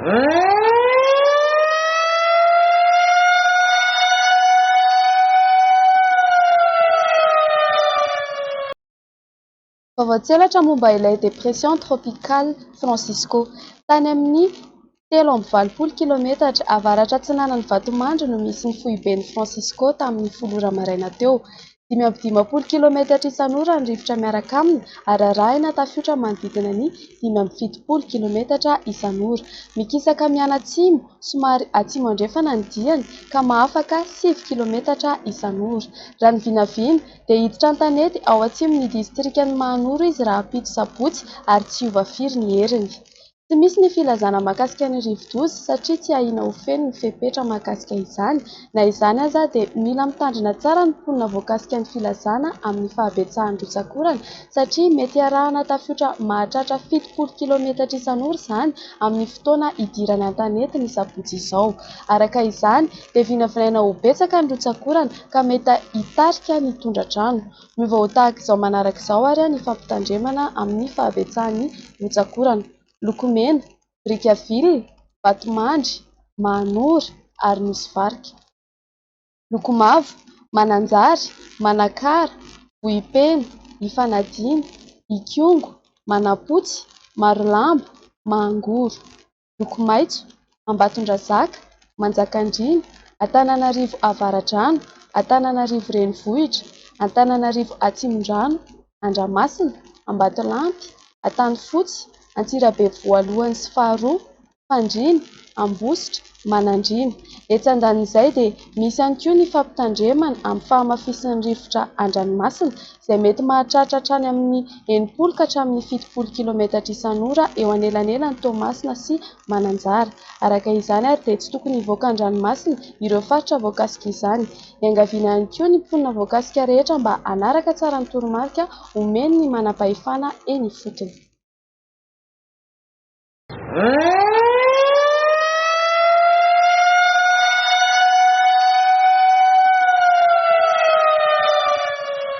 Vaovao tselatra momba ilay Dépression Tropicale Francisco. Tany amin'ny 83 kilometatra avaratra atsinanan'i Vatomandry no misy ny foiben'i Francisco tamin'ny 10 ora maraina teo. 55 kilometatra isan'ora ny rivotra miaraka aminy ary arahina tafiotra manodidina ny 75 kilometatra isan'ora. Mikisaka mianatsimo somary atsimo andrefana ny diany ka mahafaka 9 kilometatra isan'ora. Raha ny vinavina dia hiditra an-tanety ao atsimon'ny distrikan'i Mahanoro izy rahampitso sabotsy ary tsy hiova firy ny heriny. Tsy misy ny filazana mahakasika ny rivodoza satria tsy ahiana ho feno ny fepetra mahakasika izany. Na izany aza dia mila mitandrina tsara ny mponina voakasika ny filazana amin'ny fahabetsahan'ny rotsak'orana satria mety arahana tafiotra mahatratra 70 kilometatra isan'ora izany amin'ny fotoana hidirany an-tanety ny sabotsy izao. Araka izany dia vinavinaina ho betsaka ny rotsak'orana ka mety hitarika ny tondra-drano. Miova ho tahaka izao manaraka izao ary ny fampitandremana amin'ny fahabetsahan'ny rotsak'orana. Loko mena, Brickaville, Vatomandry, Mahanoro ary Nosy Varika. Loko mavo, Mananjary, Manakara, Vohipeno, Ifanadiana, Ikongo, Manampotsy, Marolambo, Mahangoro. Loko maitso, Ambatondrazaka, Manjakandriana, Antananarivo Avaradrano, Antananarivo Renivohitra, Antananarivo Atsimondrano, Andramasina, Ambatolampy, Antanifotsy, Antsirabe voalohany sy faharoa, Fandriana, Ambositra, Manandriana. Etsy andanin'izay dia misy ihany koa ny fampitandremana amin'ny fahamafisan'ny rivotra an-dranomasina izay mety mahatratra hatrany amin'ny 60 ka hatramin'ny 70 kilometatra isan'ora eo anelanelan'i Toamasina sy Mananjara. Araka izany ary dia tsy tokony hivoaka an-dranomasina ireo faritra voakasika izany. Iangaviana ihany koa ny mponina voakasika rehetra mba hanaraka tsara ny toromarika omen'ny manam-pahefana eny ifotony.